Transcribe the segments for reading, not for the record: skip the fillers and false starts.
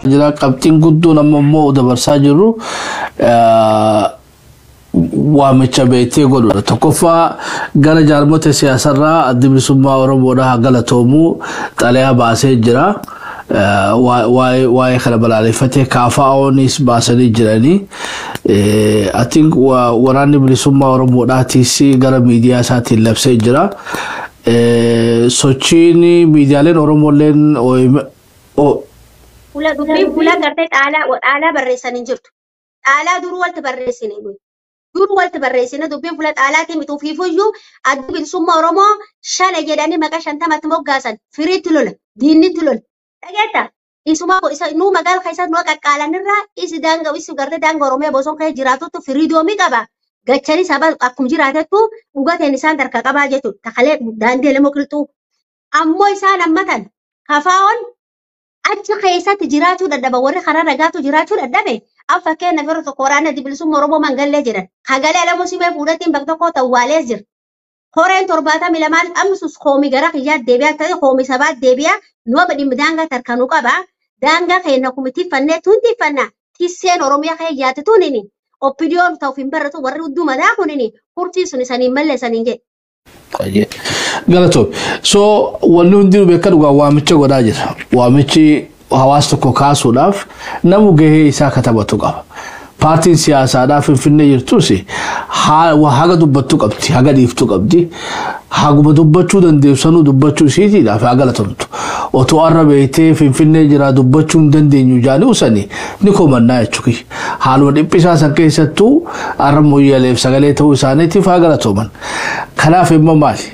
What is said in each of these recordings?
Jira qabxiin guddoon amma immoo dabarsaa jirru waamicha beektee godhudha. Tokkoffaa, gara jaarmota siyaasarraa Addi Bilisummaa Oromoodhaa galatoomuu xalayaa baasee jira. Waa'ee kana balaaleffatee KFO'nis baasanii jiranii. Atiin Waraanni Bilisummaa Oromoodhaatis gara miidiyaa isaatiin labsee jira. Sochiin miidiyaaleen Oromoolleen Fuula dubbiin fuula gartee xaalaa barreessan hin jirtu. Xaalaa duruu walti barreessine nuyi. Duruu walti barreessine. Dubbiin fuula xaalaatii miti. Ofiifuyyuu Addi Bilisummaa Oromoo shana jedhanii maqaa 50tti moggaasan, firiitti lola, diinnitti lola. Dhageetta? Isuma isa nuu magaala keessatti nu qaqqaalanirraa isi daanga isi gartee daanga Oromiyaa boson keessa jiraatutti freedomii qaba. Gachanii saba akkuma jiraatettu dhugateen isaan harka qabaa jechuudha. Takalee daandii Elemoo Qilxuu. Ammoo isaan ammatan kafaa'oon achi keessatti jiraachuu dadhaba, warri karaa nagaatu jiraachuu dadhabe. An fakkeenyaaf yeroo tokko Waraana Bilisummaa Oromoo mangallee jedhan hagalee Alamoo Simee fuudhatiin bakka tokko tawwaalee jira. Horeen 72 amsus koomii gara kiyyaa deebi'aa ta'e, koomii sabaa deebi'aa. Nu amma dhimmi daangaa tarkanuu qaba. Daangaa keenya kuma tiffannee tun tiffanna tisseen Oromiyaa kee yaate tunini OPDOn ta'uuf hin baratu, warri hudduu mataa kunini kurtii sun isaniin malleessaniin jedhe. Galatoom. So wanni hundinuu beekan dhugaa waamicha godhaa jira. Waamichi hawaasa tokko kaasuudhaaf namu gahee isaa katabatu qaba. Paartiin siyaasaadhaa Finfinnee jirtus haga dubbattuu qabdi, haga dhiiftuu qabdi. Haguma dubbachuu dandeessu sanuu dubbachuu isiitiidhaaf haa galatomtu. Otoo har'a beektee Finfinnee jiraa dubbachuu hin dandeenyu jaanii usanii ni komannaa jechuudha. Haaluma dhiphisaa san keessattuu har'a Mooyyaleef sagalee ta'uu isaaniitiif haa galatooman. Kanaaf immoo maali?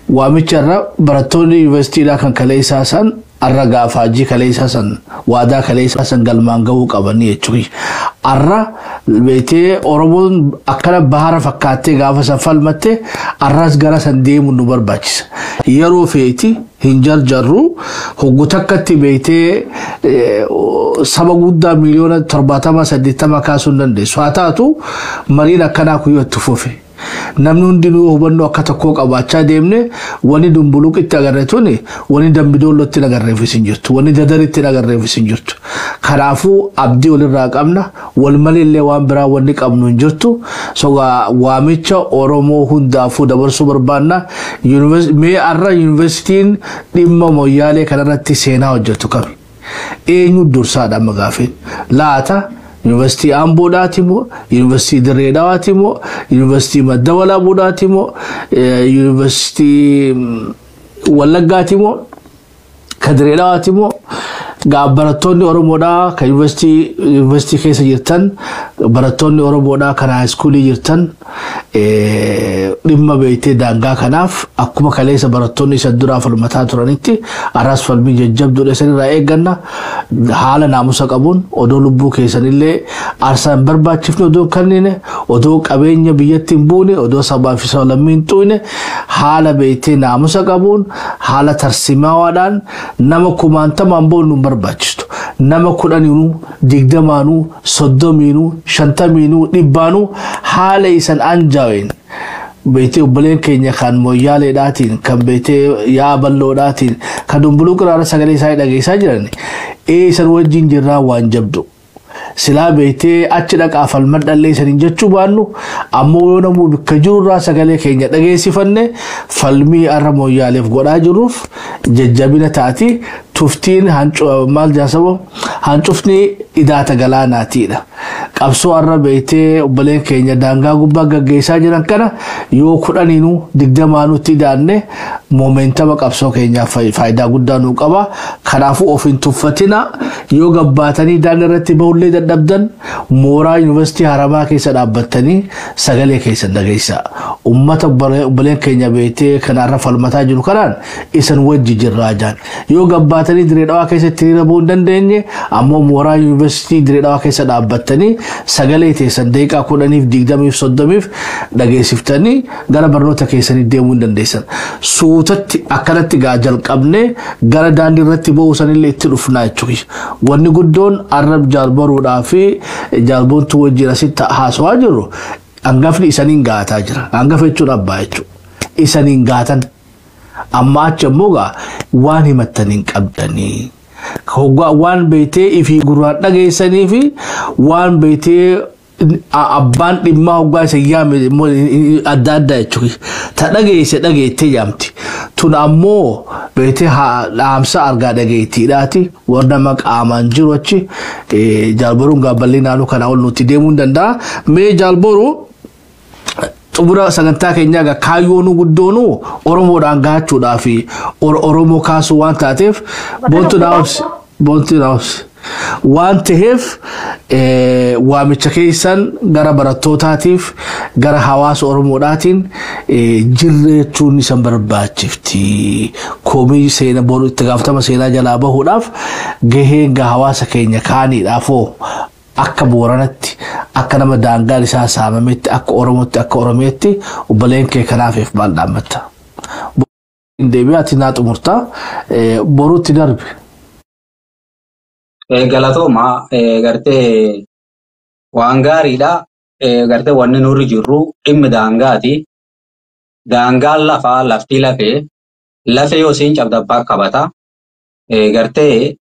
Waamicha irra barattoonni yuunivarsiitiidhaa kan kaleessaa san har'a gaafaajii kaleessaa san, waadaa kaleessaa san galmaan gahuu qabanii jechuudha. Har'a beektee Oromoon akkana bahara fakkaattee gaafa san falmatte, har'as gara san deemuun nu barbaachisa. Yeroo feeti hin jarjarru, hoggu takkatti beektee saba guddaa miliyoona 70 80 kaasuu hin dandeessu. Haa taatu, mariin akkanaa kun yoo itti fufe, namni hundinuu hubannoo akka tokkoo qabaachaa deemne, wani Dumbuluqitti agarre tuni wani Dambidoollootti agarreefis hin jirtu, wani Dadaritti agarreefis hin jirtu. Kanaafuu abdii walirraa qabna, wal maleellee waan biraa wanni qabnu hin jirtu. So waamicha Oromoo hundaafuu dabarsuu barbaanna. Mee har'a yuunivarsiitiin dhimma Moyyaalee kanarratti seenaa hojjetu kami? Eenyu dursaadha amma gaafin laata? Yuunivarsiitii Amboodhaati moo, yuunivarsiitii Dirree Dhawaati moo, yuunivarsiitii Madda Walaabuudhaati moo, yuunivarsiitii Wallaggaati moo, ka Dirree Dhawaati moo? Gaa barattoonni Oromoodhaa kan yuunivarsiitii keessa jirtan, barattoonni Oromoodhaa kan high schoolii jirtan, dhimma beektee daangaa kanaaf akkuma kaleessa barattoonni isa duraa falmataa turanitti arras falmii jajjabduudha isanirraa eegganna. Haala naamusa qabuun, odoo lubbuu keessanillee aarsaa hin barbaachifne odoo hin kennine, odoo qabeenya biyyatti hin buune, odoo sabaa fi sablammii hin xuqne, haala beektee naamusa qabuun, haala tarsimaawaadhaan, nama kumaantamaan boonu hin barbaachistu. Nama 10nuu, 20nuu, 30nuu, 50nuu, 100nuu haala isan anjaaween beektee obboleen keenya kan Moyyaaleedhaatiin, kan beektee yaa bal'oodhaatiin, kan Dumbuluu qiraara sagalee isaanii dhageessaa jiran, ee isan wajjin jirraa waan jabdu. Silaa beektee achi dhaqaa falmadhallee isaniin jechuu baannu, ammoo yoo namuu bakka jirurraa sagalee keenya dhageessifanne, falmii har'a Moyyaaleef godhaa jirruuf jajjabina taati. Tuftiin maal jaasabo, hancufni idaata galaanaatiidha. Qabsoo har'a beektee obboleen keenya daangaa gubbaa gaggeessaa jiran kana yoo 10nuu 20nutti idaanne, momentama qabsoo keenyaaf faayidaa guddaa nuu qaba. Kanaafuu of hin tuffatina. Yoo gabbaatanii daandii irratti bahullee dadhabdan, mooraa yuunivarsiitii Haramaa keessa dhaabbattanii sagalee keessan dhageessaa. Uummata obboleen keenya beektee kan har'a falmataa jiru kanaan isan wajji jirraa jaan. Yoo gabbaatanii Diree Dhawaa keessatti hiriira bahuu hin dandeenye, ammoo mooraa yuunivarsiitii Diree Dhawaa keessa dhaabbattanii sagalee teessan daqiiqaa 10f, 20f, 30f dhageessiftanii gara barnoota keessanii deemuu hin dandeessan. Suutatti akkanatti gaa jalqabnee gara daandii irratti bahuu sanillee itti dhufnaa jechuudha. Wanni guddoon arrab jaalbaruudhaa fi jaalboontuu wajjin asitti haasawaa jirru, hangafni isaniin gaataa jira. Hangafa jechuun abbaa jechuudha. Isaniin gaatan. Amma achi ammoo gaa waan himattan hin qabdanii. Hoggaa waan beektee ifii gurraan dhageessanii fi waan beektee abbaan dhimmaa hoggaa isa yaame adda addaa jechuudha. Ta dhageesse dhageettee yaamti. Tun ammoo beektee dhaamsa argaa dhageettiidhaati. Warra nama qaamaan jiru achi jaalboruun gaabballee naannoo kanaa ol nuti deemuu hin danda'a. Mee jaalboruu xumura sagantaa keenyaa egaa kaayyoonuu guddoonuu Oromoodhaan gahachuudhaa fi Oromoo kaasuu waan taateef boontu naawus boontu naawus waan ta'eef waamicha keessan gara barattootaatiif gara hawaasa Oromoodhaatiin jirreechuun isan barbaachifti. Komii seena boru itti gaafatama seenaa jalaa bahuudhaaf gaheen gaa hawaasa keenya kaaniidhaafoo akka Booranatti akka nama daangaan isaa saamametti akka Oromootti akka Oromiyaatti obboleen kee kanaafif maal dhaammatta. Deebi'aa ati naa xumurtaa boruutti darbi. Galatooma gartee waan gaariidha. Gartee wanni nurri jirru dhimmi daangaati. Daangaan lafaa lafti lafee lafee yoo siin cabde abbaa qabata. Gartee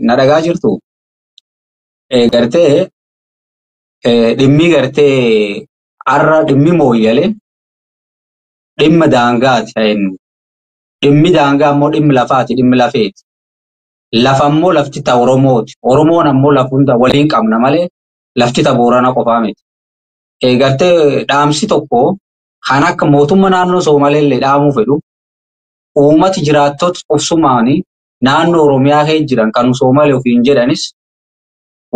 na dhagaa jirtu. Gartee dhimmi gartee har'a dhimmi mooyyalee dhimma daangaati jennu. Dhimmi daangaa immoo dhimmi lafaati dhimmi lafeeti. Lafa immoo lafti ta Oromooti. Oromoon ammoo lafa hunda waliin qabna malee lafti ta Booranaa qofaa miti. Gartee dhaamsi tokko kan akka mootummaa naannoo Soomalee illee dhaamuu fedhu uummati jiraattota qubsumaanii naannoo Oromiyaa keessa jiran kan Soomalee ofiin jedhanis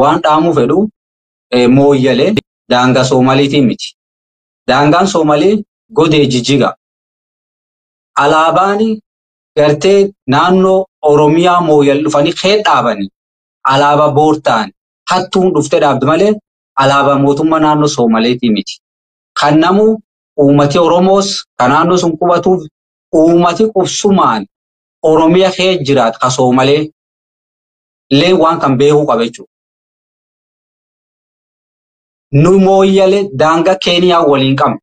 waan dhaamuu fedhu mooyyalee daangaa Soomaliitiin miti. Daangaan Soomalii godee jijjiga. Alaabaan gartee naannoo Oromiyaa mooyyal dhufanii kee dhaabanii alaabaa boortaan hattuun dhuftee dhaabdu malee alaabaa mootummaa naannoo Soomaliitiin miti. Kan namu uummati Oromoos kan naannoo sun qubatuuf uummati qubsumaan Oromiyaa kee jiraatu ka Soomalee illee waan kan beekuu qaba jechuudha. Nu mooyyalee daangaa Keeniyaa waliin qabna.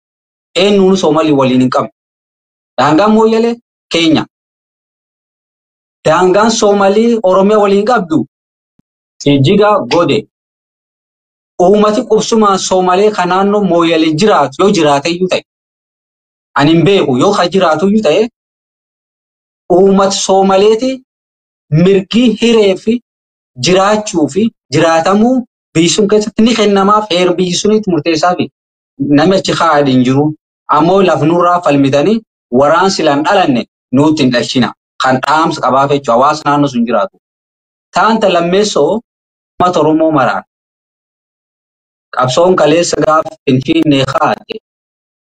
Eenyuun Soomalii waliin hin qabnu. Daangaan mooyyalee Keenya. Daangaan Soomalii Oromiyaa waliin qabdu Jijjiga gode. Uummati qubsumaan Soomalee kan naannoo mooyyalee jiraatu yoo jiraate iyyuu ta'e. Ani hin beeku yoo ka jiraatu iyyuu ta'e uummati Soomaleeti mirgi hiree fi jiraachuu fi jiraatamuu biyyi sun keessatti ni kennamaaf heera biyyi sunitti murteessaa fi namni achi kaa'aa hin jiru. Ammoo lafnurraa falmitanii waraan silaan dhalanne nuutti hin dhalchina. Kan dhaamsa qabaaf jechuudha hawaasa naannoo sun jiraatu. Taanta lammeessoo uummata Oromoo maraan qabsoon kaleessa gaaf Finfinnee kaate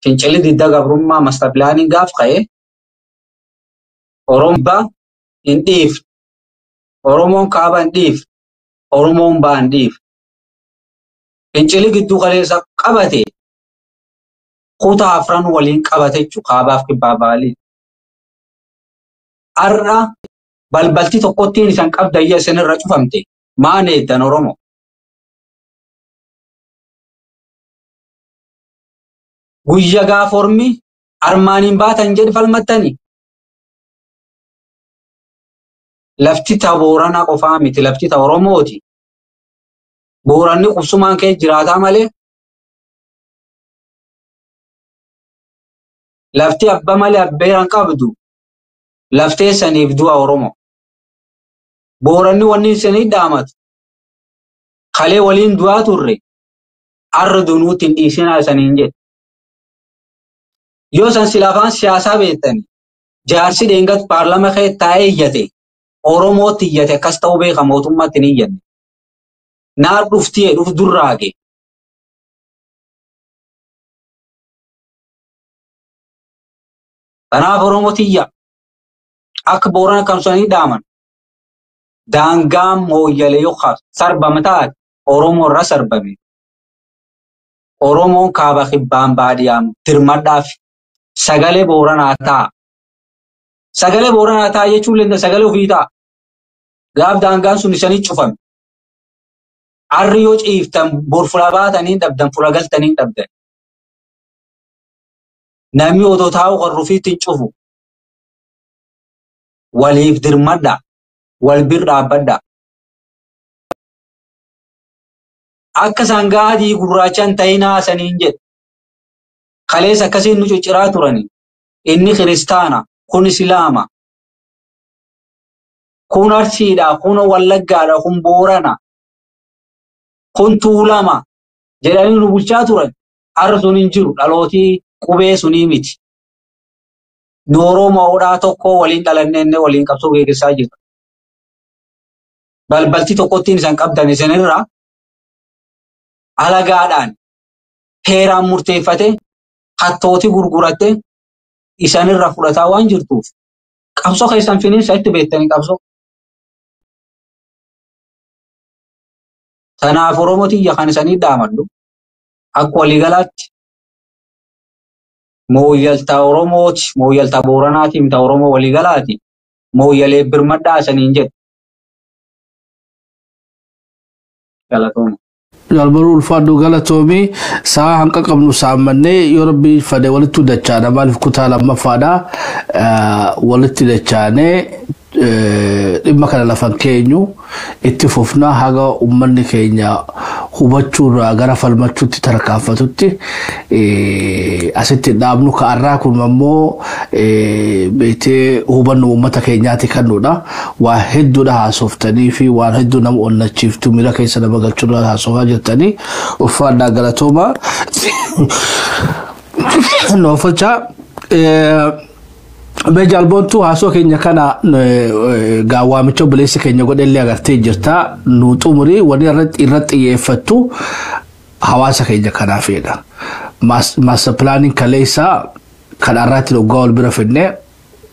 fincilli didda gabrummaa master pilaanii gaaf ka'e Oromoon hin dhiifne. Oromoon kaaba hin dhiifne. Oromoon ba'a hin dhiifne. Fincilli gidduu kaleessa qabate kutaa afran waliin qabate jechuudha kaabaaf kibbaa baalii. Har'a balbalti tokkottiin isan qabdayya isinirra cufamte maan eeddan Oromoo? Guyya gaaf ormi armaaniin baatan jedhi falmattani. Lafti ta Booranaa qofaa miti lafti ta Oromooti. Booranni qubsumaan kee jiraataa malee lafti abba malee abbeeran qabdu laftee saniif du'a Oromoo. Booranni wanni isinii dhaamatu kalee waliin du'aa turre arra dunuutti hin dhiisinaa isaniin jedhe. Yoo san sila afaan siyaasaa beektani jaarsi dheengat paarlama kee taa'ee iyyate Oromootti iyyate akkas ta'uu beeka mootummaatti hin iyyanne. Naar dhuftee dhuf durraage. Kanaaf Oromooti iyya. Akka Boorana kamsanii dhaaman. Daangaan mooyyalee yookaan sarbama taate Oromoo irra sarbame. Oromoon kaaba kibbaan baadiyaan dirmadhaaf sagalee Booranaa ta'a. Sagalee Booranaa ta'a jechuun lenda sagalee ofii ta'a. Gaaf daangaan sun isanii cufame. Arri yoo ciiftan bor fula baatanii dhabdan fula galtanii dhabdan. Namni otoo taa'u kan rufiitti hin cufu. Waliif dirmadha. Wal bir dhaabbadhaa. Akka sangaa adii gurraacha hin ta'inaa saniin jedhe. Kaleessa akkasiin nu cicciraa turani. Inni kiristaana, kun islaama, kun arsiidha, kun wallaggaadha, kun boorana, kun tuulama jedhanii nu bulchaa turan. Har'a sun hin jiru. Dhalootii qubee sunii miti. Nu Oromoodhaa tokko waliin dhalannee waliin qabsoo gaggeessaa jirra. Balbalti tokkottiin isan qabdan isinirraa alagaadhaan heeraan murteeffate hattooti gurguratte isanirra fudhataa waan jirtuuf qabsoo keessan finiinsa itti beektanii qabsoo. Kanaaf Oromoo tiyya kan isanii dhaamadhu akka waliigalaatti mooyyaltaa Oromooti, mooyyaltaa Booranaati, mita Oromoo waliigalaati, mooyyalee birmadhaa isaniin jedhu. Galatooma. Jalbaruu ulfaadhu galatoomii sa'a hanqa qabnu saammannee yoo rabbi fade walitti dachaana maaliif kutaa lammaffaadha walitti dachaanee dhimma kana lafan keenyu itti fufnaa haga uummanni keenya hubachuurraa gara falmachuutti tarkaanfatutti asitti dhaabnu ka'arraa kun ammoo beetee hubannoo uummata keenyaati kennuudha. Waa hedduudha haasoftanii fi waan hedduu nama onnachiiftu miira keessa nama galchuudha haasofaa jirtanii ulfaadhaa galatooma. Noofachaa. Mee jaalboontuu haasoo keenya kana gaawwaamicha obboleessi keenya godhellee agartee jirta. Nu xumurii wanni irratti xiyyeeffattu hawaasa keenya kanaafidha. Master pilaaniin kaleessaa kan har'aatti dhoggaa wal bira fidnee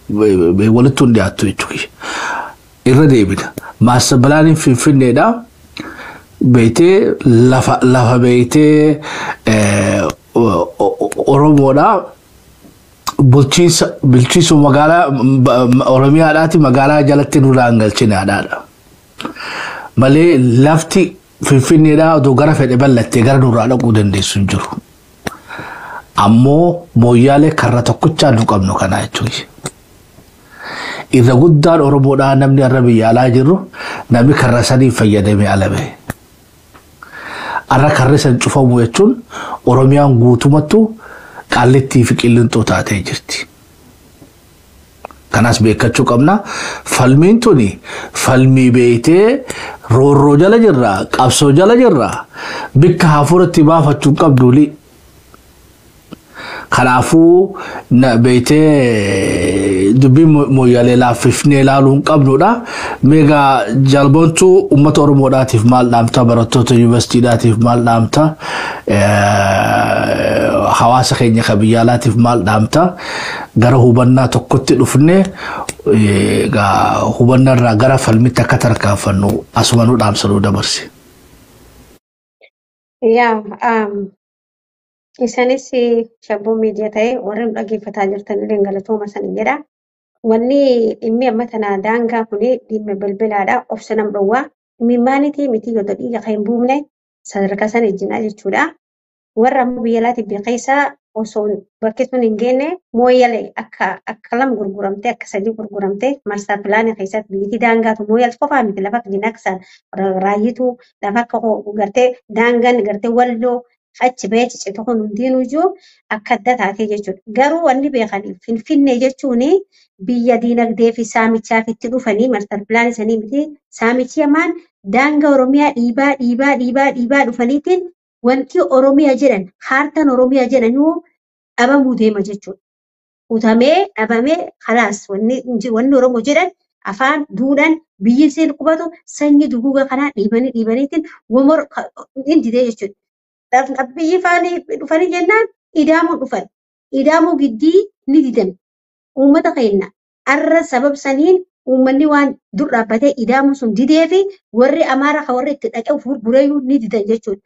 walitti hin dhiyaattu jechuudha. Irra deebina. Master pilaaniin Finfinneedha. Beetee lafa beetee Oromoodha. Bulchiinsa magaalaa Oromiyaadhaati magaalaa jalatti nurraa hin galchinaadhaadha. Malee lafti Finfinneedhaa otoo gara fedhe bal'attee gara nurraa dhaquu dandeessu hin jiru. Ammoo mooyyaalee karra tokkochaa nu qabnu kanaa jechuudha. Irra guddaan Oromoodhaa namni har'a biyya alaa jiru namni karra sanii fayyadamee ala bahe. Har'a karri san cufamu jechuun Oromiyaan guutumattuu qaallittii fi qillinxoo taatee jirti. Kanas beekachuu qabna. Falmiin tuni falmii beeytee roorroo jala jirra, qabsoo jala jirra. Bikka hafuuratti baafachuu qabduuli. Kanaafuu beeytee dubbii mooyyalee laaffifnee ilaaluu hin qabnudha. Meegaa jaalboontuu uummata Oromoodhaatiif maal dhaamta? Barattoota yuunivarsiitiidhaatiif maal dhaamta? Hawaasa keenya kan biyya alaatiif maal dhaamta? Gara hubannaa tokkotti dhufnee hubannaa irraa gara falmitti akka tarkaanfannu asuma nu dhaamsanuu dabarse. Yaa isanis shabboo miidiyaa ta'e warri nu dhaggeeffataa jirtan illee galatooma sanii jedha. Wanni dhimmi amma tana daangaa kuni dhimma bilbilaadha. Obsa nam dhowwaa. Dhimmi maalitii miti yoo dhiiga kan hin buufne sadarkaa sana ejjinaa jechuudha. Warra ammoo biyya alaatiif biyya keessaa osoo bakki sun hin geenye mooyyalee akka lama gurguramtee akka sadii gurguramtee marsaa pilaanii keessatti biyyattii daangaatu mooyyal qofaa miti lafa akka jinaksaan raayyituu lafa akka gartee daangaan gartee walloo achi bahee ciccitu kun hundinuyyuu akka adda taatee jechuudha. Garuu wanni beekanii Finfinnee jechuun biyya diinagdee fi saamichaaf itti dhufanii marsaa pilaanii sanii miti saamichi hamaan daangaa Oromiyaa dhiibaa dhiibaa dhiibaa dhiibaa dhufaniitiin wanti Oromiyaa jedhan kaartaan Oromiyaa jedhanuu dhabamuu deema jechuudha. Utamee dhabamee khalaas wanni Oromoo jedhan afaan duudhaan biyyi isheen qubatu sanyii duguuga kanaa dhiibanii dhiibaniitiin wamor hin didee jechuudha. Biyyi faanii dhufanii jennaan idaamuun dhufan. Idaamuu giddii ni didan. Uummata keenya arra sabab saniin uummanni waan dur dhaabbatee idaamuu sun didee fi warri Amaaraa kan warri itti dhaqee gurgureeyyuu ni didan jechuudha.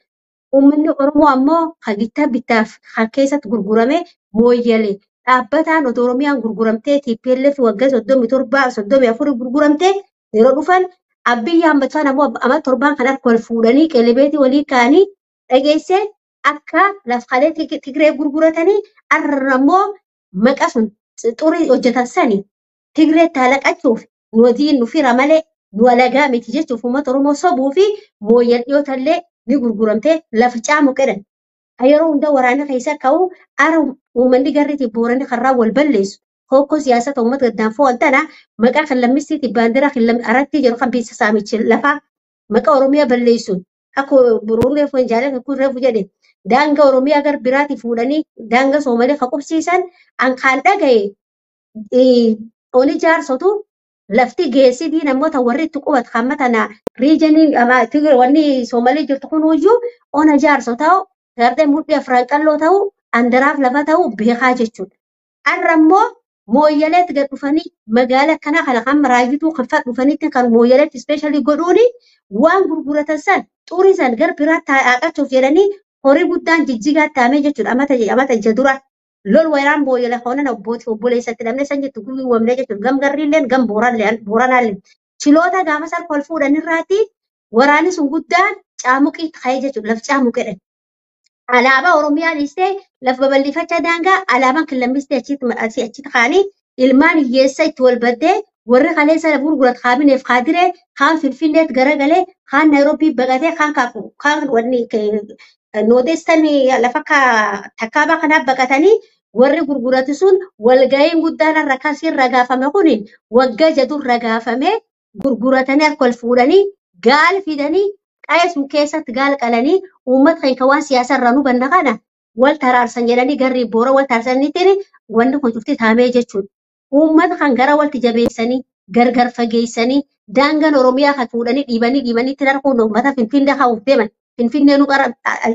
Uummanni Oromoo ammoo kan bittaa bittaaf kan keessatti gurgurame mooyyalee dhaabbataan otoo Oromiyaan gurguramtee TPLF waggaa 37 34 gurguramtee yeroo dhufan Abiyyi Ahmad faan ammoo amma torbaan kan harka wal fuudhanii qelebeetii walii kaanii dhageesse akka lafqalee Tigree gurguratanii arra ammoo maqa sun xurii hojjetan sani Tigree taalaqachuuf nuti nu fira malee Nu alagaa miti jechuuf uummata Oromoo sobuu fi mooyyal dhiyootallee ni gurguramtee lafa caamu qedhan. Yeroo hunda waraana keessa ka'u ara uummanni garriitiif booranni karraa wal balleessu. Hokkoo siyaasata uummata gaddaanfoo wal tana maqaa kan lammistiitiif baandiraa kan aratti jedhu kan beeksisa saamichi lafaa maqaa Oromiyaa balleessuun akka boruun reefu hin jaalladhu kun reefu jedhe daangaa Oromiyaa gar biraatti fuudhanii daangaa Soomalee kan qubsiisan an kan dhagaye oni jaarsotu lafti geessitii namoota warri itti qubatu kan matana riijaniin wanni Soomalee jirtu kun iyyuu ona jaarso ta'u gardee mudhii afran qalloo ta'u andaraaf lafa ta'u beekaa jechuudha. Har'a immoo mooyyaleetti gad dhufanii magaala akkanaa kana kan raayyituu kan fa'aa dhufanitti kan mooyyaleetti ispeeshaalii godhuuni waan gurguratan san xurii san gar biraatti haaqachuuf jedhanii horii guddaan jijjigaa taamee jechuudha amata amata ija dura. Lol weeraan mooyyale hoonan abbootii obboleessatti dhabne san jettu guyyuu wamne jechuudha gam garriilleen gam booranaalleen. Chiloota gaafa san ol fuudhan irraatti waraanni sun guddaan caamuqii ta'ee jechuudha laf caamuqedha. Alaabaa Oromiyaa dhiistee lafa babal'ifachaa daangaa alaabaan kan lammistee achitti achitti kaanii ilmaan hiyyeessa itti wal baddee warri kaleessa lafa gurgurat kaabineef kaadiree kaan Finfinneetti garagalee kaan Naayiroobii baqatee kaan kaafu kaan wanni nooteessan lafa takkaabaa kanaaf baqatanii warri gurguratu sun walga'iin guddaan irra kasii ragaafame kun waggaa jadu ragaafame gurguratanii harka wal fuudhanii gaala fidanii qa'ee sun keessatti gaala qalanii uummata keenya waan siyaasa irraa nu banna kana wal taraarsan jedhanii garri boora wal taraarsaniitiin wanni kun cufti taamee jechuudha. Uummata kan gara walti jabeessanii gargar fageessanii daangaan Oromiyaa kan fuudhanii dhiibanii dhiibanii itti darbuun uummata Finfinnee kaa'uuf deeman. Finfinnee nu qara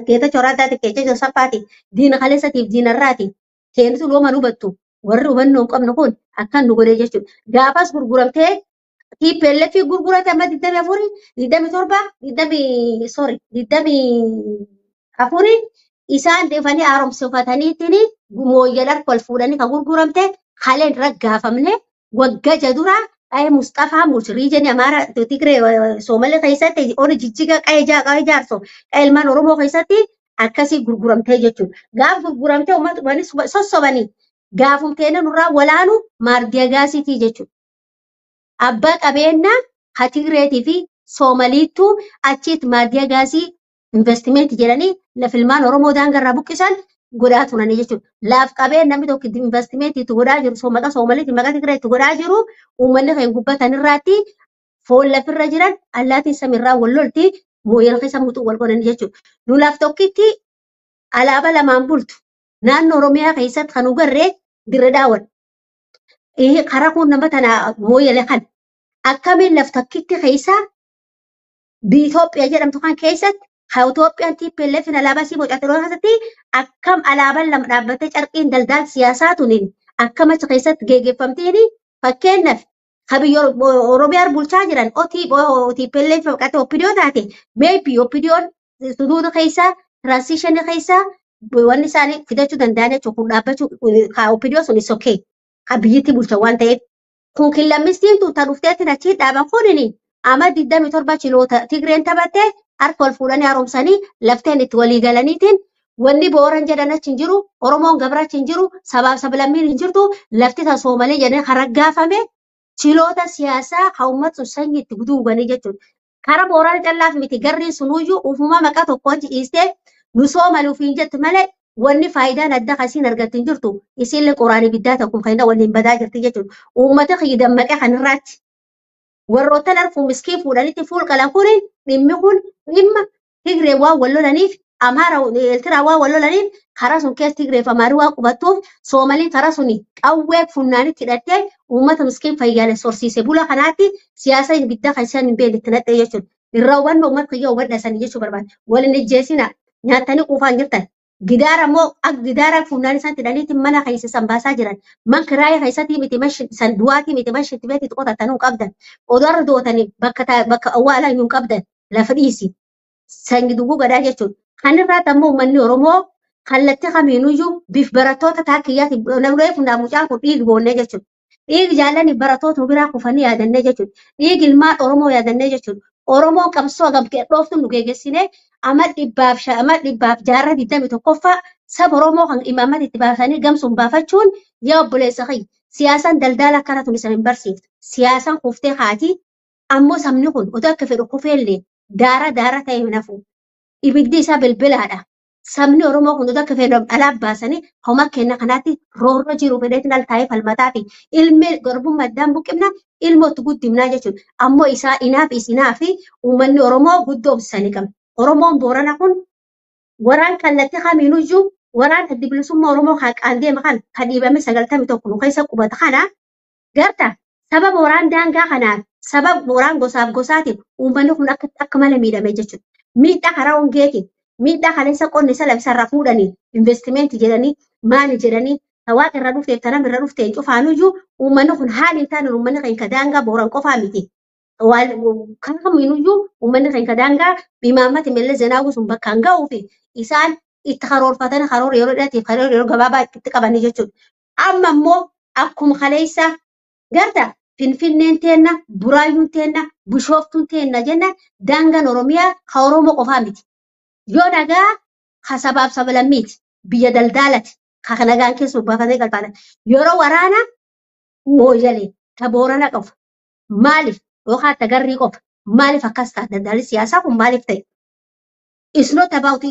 Geetachoo Raddaati Geetachoo Saffaati diina kaleessatiif diinarraati. Seentu looma nu hubattu warri hubannoo hin qabne kun akkan nu godhee jechuudha. Gaafas gurguramtee TPLF gurgurate amma 24, 27, 20, sorry, 24 isaan dhufanii haaromsifataniitiin mooyyalar wal fuudhanii kan gurguramte haleen raggaafamne waggaa jadura qa'ee Mustafaa Mulch riijanii Amaaraa Tigree Soomalee keessatti oni jijjiga qa'ee qa'ee jaarso qa'ee ilmaan Oromoo keessatti akkasii gurguramtee jechuudha. Gaaf gurguramtee uummata sossobanii gaafumteena nurraa walaanu maardiya gaasiitii jechuudha. Abbaa qabeenyaa ha Tigreetii fi Soomaliittuu achitti maardiya gaasii investimentii jedhanii lafa ilmaan Oromoo daangarraa buqqisan godhaa turanii jechuudha. Laaf qabeen namni tokko investimentii itti godhaa jiru so maqaa Soomaliitti maqaa Tigreetti godhaa jiru uummanni kan gubbatan irraatti foon lafirra jiran allaatiin samiirraa wal lolti mooyal keessa muxuu wal godhanii jechuudha. Nu laaf tokkitti alaabaa lamaan bultu naannoo Oromiyaa keessatti kan ugarree dirre daawwan. Karaa kun nama tana mooyale kan akkamiin laf tokkitti keessa biyya Itoophiyaa jedhamtu kan keessatti kan Itoophiyaan TPLF alaabaa sii bocate keessatti akkam alaabaan lama dhaabbattee carqiin daldala siyaasaa tuniin akkam achi keessatti geggeeffamtiin fakkeenyaaf kan biyya Oromiyaa bulchaa jiran TPLF maqaa OPDO taate maybe OPDOon suduuda keessa transition keessa wanni isaanii fidachuu danda'an jechuudha kun dhaabbachuu kan OPDO sun is okay kan biyyatti bulchan waan ta'eef. Kun killammistiin tun tan dhufteetti achi dhaaban kunini ama 27 chiloota Tigreen taphattee harka wal fuudhanii haaromsanii lafteen itti walii galaniitiin wanni booran jedhan achi hin jiru Oromoon gabra achi hin jiru sabaaf sablammiin hin jirtu lafti tan Soomalee jedhanii kan raggaafame chiloota siyaasaa kan uummata sun sanyii itti guduuganii jechuudha. Kara booraan callaaf miti garriin sunuyyuu ufuma maqaa tokko achi dhiistee nu Soomalee ofiin jettu malee wanni faayidaan adda kasiin argattu hin jirtu isiillee qoraan ibiddaa tokko kan waliin badaa jirti jechuudha. Uummata kiyya dammaqee kan irraatti warroota larfuu miskii fuudhanitti fuul qalan kun dhimmi kun dhimma Tigree waan wal lolaniif Amaara Eertiraa waan wal lolaniif karaa sun keessa Tigree fi Amaarii waan qubattuuf Soomaliin karaa sun qawwee funnaanitti hidhattee uummata miskiin fayyaale sorsiise bula kanaatti siyaasa ibiddaa kan isaan hin beekne itti naqxee jechuudha. Irraa hubannoo uummata kiyya hubadha sanii jechuu barbaada. Waliin ijjeesina nyaatanii quufaan jirtan. Gidaara immoo akka gidaara fuunnaan isaan hidhaniitti mana keessa san baasaa jiran. Man kiraayee keessatti miti man san duwaatii miti man shittibeetti qotatanuu qabdan. Odaarra dootanii bakka bakka awwaalaa hin qabdan lafa dhiisi. Sanyi duguu gadaa jechuudha. Kan irraa ammoo uummanni Oromoo kallattii kamiinuyyuu bif barattoota taakiyyaati namni fuunnaan mucaan kun dhiigi boonnee jechuudha. Dhiigi jaallanni barattoota nu biraa kufanii yaadannee jechuudha. Dhiigi ilmaan Oromoo yaadannee jechuudha. Oromoon qabsoo hagam dhooftu nu geggeessinee ama dhibbaaf jaarraa 21ffaa saba Oromoo kan imaammata itti baasanii gamsuun baafachuun yaa obboleessa kiyya siyaasaan daldala akkana tun isa hin barsiiftu. Siyaasaan kuftee haati Ammoo sabni kun otoo akka fedhu kufeellee daara daara ta'e hin hafu. Ibiddi isaa bilbilaadha. Sabni Oromoo kun otoo akka fedhu alaa baasanii homa kenna kanaatti roorroo jiru fedheetiin al taa'ee falmataa fi ilmi garbummaa addaan buqqifna ilmootti guddifnaa jechuudha. Ammoo isaa inaaf isinaa fi uummanni Oromoo guddoo obsanii qaba. Oromoon Boorana kun waraan kallattii kamiinuyyuu waraan adda bilisummaa Oromoo haqaan deema kan kan dhiibame 91 nu keessa qubata kana garta sababa waraan daangaa kanaaf sababa waraan gosaaf gosaatiin uummanni kun akka akka malee miidhame jechuudha. Miidhaa karaa hongeetiin miidhaa kaleessa qonni isa labsarraa fuudhanii investimentii jedhanii maali jedhanii waaqa irra dhufteef tanam irra dhufteen cufaanuyyuu uummanni kun haali hin taane uummanni keenya daangaa Booran qofaa miti. Kan kamiinuyyuu uummanni keenya daangaa imaammati Mallas Zeenaawwi sun bakka hin ga'uu fi isaan itti karoorfatanii karoora yeroo dheeraatiif karoora yeroo gabaabaa itti qabanii jechuudha. Amma immoo akkuma kaleessa garta Finfinneen teenna, Buraayyuun teenna, Bishooftuun teenna jenna daangaan Oromiyaa ka Oromoo qofaa miti. Yoo nagaa ka sabaaf sablammiiti biyya daldaalati ka nagaan keessa baafatee galfaatan. Yeroo waraana Mooyyalee ta Boorana qofa maaliif yookaan ta Garrii qofa maaliif akkas ta'a daldalli siyaasaa kun maaliif ta'e? It's not about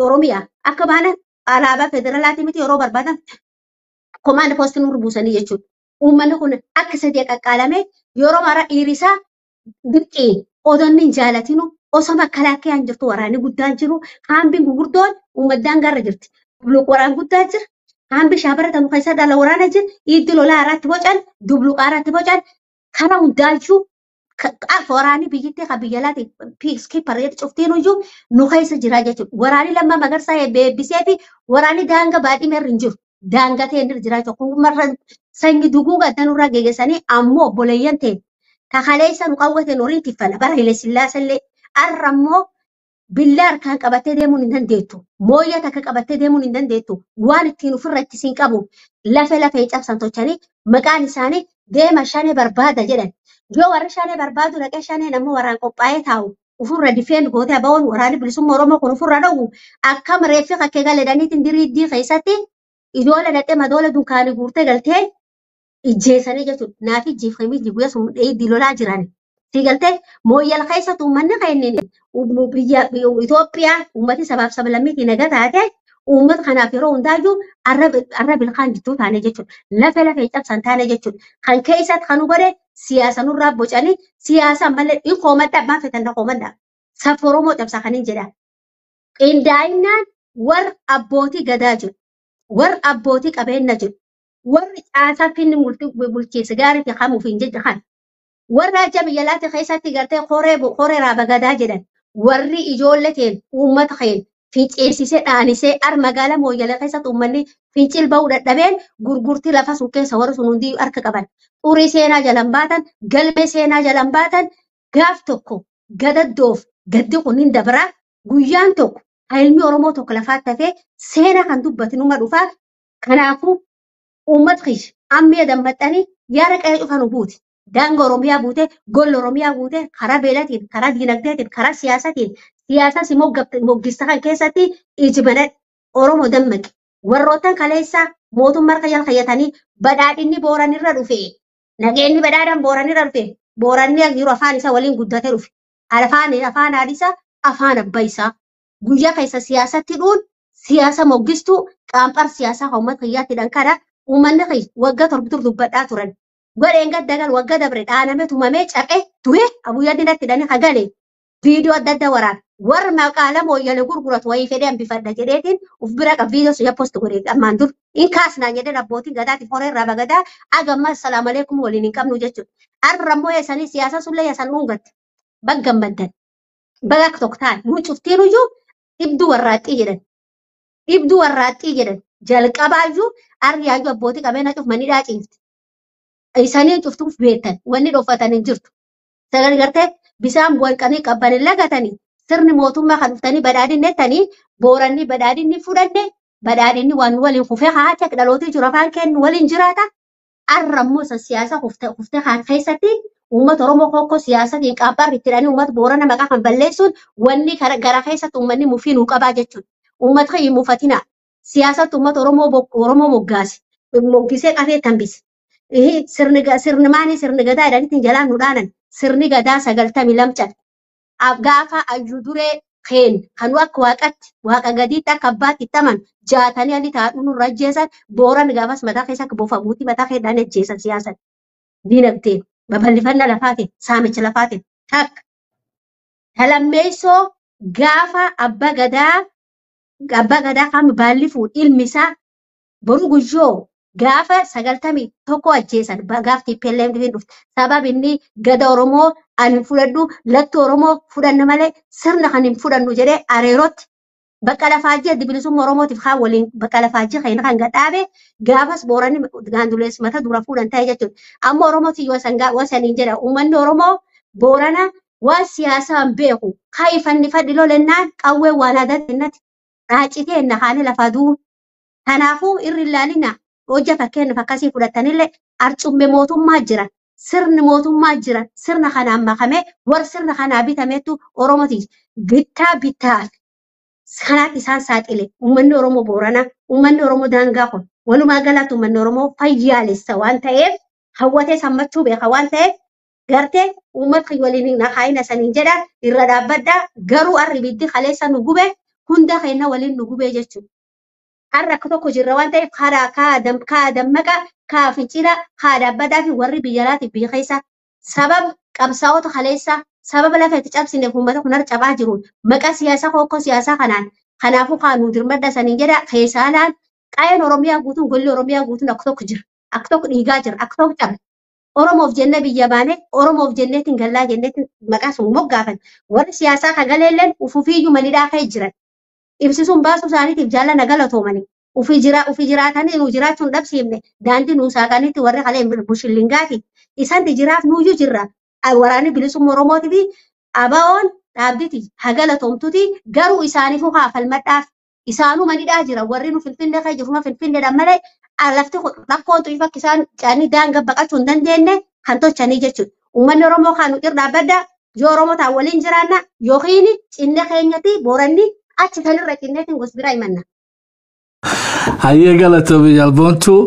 Oromiyaa akka baana alaabaa federaalaati miti yeroo barbaadan command post nurra buusanii jechuudha. Uummanni kun akka sadii qaqqaalame yeroo mara dhiirisaa dirqiin odonni hin jaalatinu osoo makkalaakiyaan jirtu waraanni guddaan jiru haambiin gurguddoon uummaddaan garra jirti. Dubluq waraan guddaa jira. Haambi shaabaratan keessa dhala waraana jira. Iddi lolaa irratti bocan dubluqaa irratti bocan karaa hundaayyuu waraanni biyyittii kan biyya laati peacekeeper jedhu cuftiin iyyuu nu keessa jira jechuudha. Waraanni Lammaa Magarsaa beebbisee fi waraanni daanga baadhii irra hin jiru. Daanga ta'e inni jira jechuudha. Kumarra sanyi duguuga addanurraa geggeessanii ammoo obboleeyyan ta'e kakaleessa nu qawwate horii tiffana bara Haile Sillaasellee arra ammoo billaa harkaan qabattee deemuun hin dandeettu. Mooyyaa takka qabattee deemuun hin dandeettu. Waan ittiin ofirra ittisiin qabu lafa lafee cabsan tolchanii maqaan isaanii deema shanee barbaada jedhan. Yoo warri shanee barbaadu dhaqee shaneen ammoo waraan qophaa'ee taa'u ofirra difeen gootee aba'oon waraanni bilisummaa Oromoo kun ofirra dhowwu akkam reeffi kakkee galedhaniitiin diriiddii keessatti ijoollee dhaqee madoola dunkaanii guurtee galtee ijjeessanii jechuudha. Naaf ijjeeffamee guyyaa sun dhiiddi lolaa jiran. Si galtee mooyyal keessatti uummanni kennine biyya Itoophiyaa uummati sabaaf sablammiitiin naga taate uummata kanaaf yeroo hundaayyuu arra bilkaan jidduu taane jechuudha. Lafa lafee cabsan taane jechuudha. Kan keessatti kan godhe siyaasa nurraa bocanii siyaasa malee hin koomadha abbaan fetan na koomadha. Saba Oromoo cabsa kan hin jedha. Qindaa'inaan warra abbootii gadaa jiru. Warra abbootii qabeenya jiru. Warri caasaa finni bulchiinsa gaarii fi hamuuf hin jecha kan. Warra aja biyya laati keessatti gartee horee horee raaba gadaa jedhan. Warri ijoollee teen uummata keen fincilsisee dhaanisee ar magaala Mooyyalee keessatti uummanni fincil ba'uu dadhabeen gurgurtii lafa sun keessa warri sun hundi harka qaban. Xurii seenaa jalan baatan, galmee seenaa jalan baatan gaaf tokko gadaddoof gaddi kun hin dabraa guyyaan tokko ilmi Oromoo tokko lafaatti hafee seenaa kan dubbatu numa dhufaa. Kanaafuu uummata kiyya amma dammaxxanii yaada qe'ee cufa nu buuti. Daanga Oromiyaa buute, golla Oromiyaa buute, karaa beelatiin, karaa diinagdeetiin, karaa siyaasatiin, siyaasas immoo moggista kan keessatti iji banadhe Oromoo dammaqe. Warroottan kaleessaa mootummaa harka jala kayyatanii badhaadhinni Booranirra dhufe. Nageenyi badhaadhaan Booranirra dhufe. Booranni yeroo afaan isaa waliin guddatee dhufe. Afaan afaan haadha afaan abbaa isaa. Guyyaa keessa siyaasatti dhuun siyaasa moggistuu qaamphar siyaasaa kan uummata kiyyaatti dhankaadha. Uummanni kiyya waggaa 7 dur dubbadhaa turan. Godheen gaddagal waggaa dabre dhaaname tumamee caphee du'e abuyyaa dinatti hidhanii hagale viidiyoo adda addaa waraaba. Warra maqaala Mooyyalee gurguratu wayii fedhee hambifadha jedheetiin uf bira qab viidiyoo sun post godhee ammaan dur. In kaasnaan jedheen abbootiin gadaatiif horee irraa bagadaa agamma assalaamu alaikum waliin hin qabnu jechuudha. Arra immoo yeesanii siyaasa sullee yeesan dhuungatte. Bagga gammaddan. Baga akka tokko ta'an nu cuftiinuyyuu dhibduu warraaxxii jedhan. Dhibduu warraaxxii jedhan. Jalqabaayyuu argiyaayyuu abbootii qabeenya cuf manni ciifti. Isanii cuftuuf beektan wanni dhoffatan hin jirtu. Sagal gartee bisaan bu'anii qabban hin lagatanii sirni mootummaa kan dhuftanii badhaadhinni jettanii Booranni badhaadhinni fudhanne badhaadhinni waan waliin kufee haati akka dhalootii jiru afaan kennu waliin jiraata. Arra immoo isa siyaasa kuftee kaan keessatti uummata Oromoo kokkoo siyaasatiin qaabbaarri itti hidhanii uummata Boorana maqaa kan balleessuun wanni gara keessatti uummanni mufii nuu qabaa jechuudha. Uummata hin mufatina. Siyaasatti uummata Oromoo Oromoo moggaase. Moggisee qabee tambise. Sirni maanii sirni gadaa jedhaniitiin jalaan nu dhaanan. Sirni gadaa 92 cabe. Gaafa ayyuu duree keen kan akka waaqatti waaqa gadiitti akka abbaatti itti amanu jaatanii ali taa'uu nurra ajjeesan booran gaafas mataa keessa akka bofa buutii mataa keedhaan ajjeesan siyaasan. Diinagdeen babal'ifannaa lafaatiin saamicha lafaatiin takka. Talammeessoo gaafa abbaa gadaa kan baalli fuudhu ilmi isaa boru guyyoo gaafa 91 ajjeesan gaaf TPLF dhufte. Sabab inni gada Oromoo ani hin fudhadhu lattu Oromoo fudhanna malee sirna kan hin fudhannu jedhee areerootti bakka lafaajjii adda bilisummaa Oromootiif haa waliin bakka lafaajjii kan kan gadhaabe gaafas booranni gaandulees mata dura fuudhan ta'e jechuudha. Amma Oromootii yoo wasaniin jedha uummanni Oromoo boorana waan siyaasaan beeku kaayifanni fadhi lolennaan qawwee waan aadaa kennati raacitee na haali lafa du'u. Kanaafuu irri ilaalina hojja fakkeenyaaf akkasii fudhatanillee arcumme mootummaa jira. Sirni mootummaa jira. Sirna kanaan makamee warra sirna kanaa bitametu Oromooti. Bittaa bittaa kanaatti isaan saaxile. Uummanni Oromoo Booranaa, uummanni Oromoo daangaa kun walumaa galatti uummanni Oromoo fayyaalessa waan ta'eef hawwatee sammachuu beeka waan ta'eef gartee uummata waliin nakaayina saniin jedha irra dhaabbadhaa garuu harri ibiddi kaleessa nu gube hunda keenya waliin nu gube jechuudha. Har'a akka tokko jirra waan ta'eef karaa kaa dammaqa kaa fincila kaa dhaabbadhaa fi warri biyya alaatiif biyya keessa sababa qabsaa'ota kaleessa sababa lafa itti cabsineef uummata kun har'a cabaa jiruun maqaa siyaasaa hokkoo siyaasaa kanaan kanaafuu kaa nu dirmadha saniin jedha keessa alaan qaayeen Oromiyaa guutuun golli Oromiyaa guutuun akka tokko jira akka tokko dhiigaa jira akka tokko cabe. Oromoof jennee biyya baane Oromoof jenneetiin gallaa jenneetiin maqaa sun moggaafan warri siyaasaa kan galeelleen ufufiiyyuu manidhaa ka'e jiran. Ibsisuun baasuu isaaniitiif jaalala galatoomanii ofii jiraatanii nu jiraachuun dhabsiifne daandii nu saaqaniitti warri kalee bushillingaati. Isanti jiraaf nuyyuu jirra. Waraanni bilisummaa Oromootii fi ABO'n dhaabditi hagalatoomtuti garuu isaaniifuu haa falmadhaaf. Isaanuu manidhaa jira warri nu Finfinnee ka'e jiru Finfinneedhaan malee lafti rakkoon xuyyuu akka isaan caanii daangaa baqachuu hin dandeenye kan tolchanii jechuudha. Uummanni Oromoo kan nu irra dhaabbadha yoo Oromoo ta'an waliin jiraanna yookiin cinne keenyatti booranni achi kanirra cinneetiin gos biraa himanna. Hayyee galatoomii jalboontuu.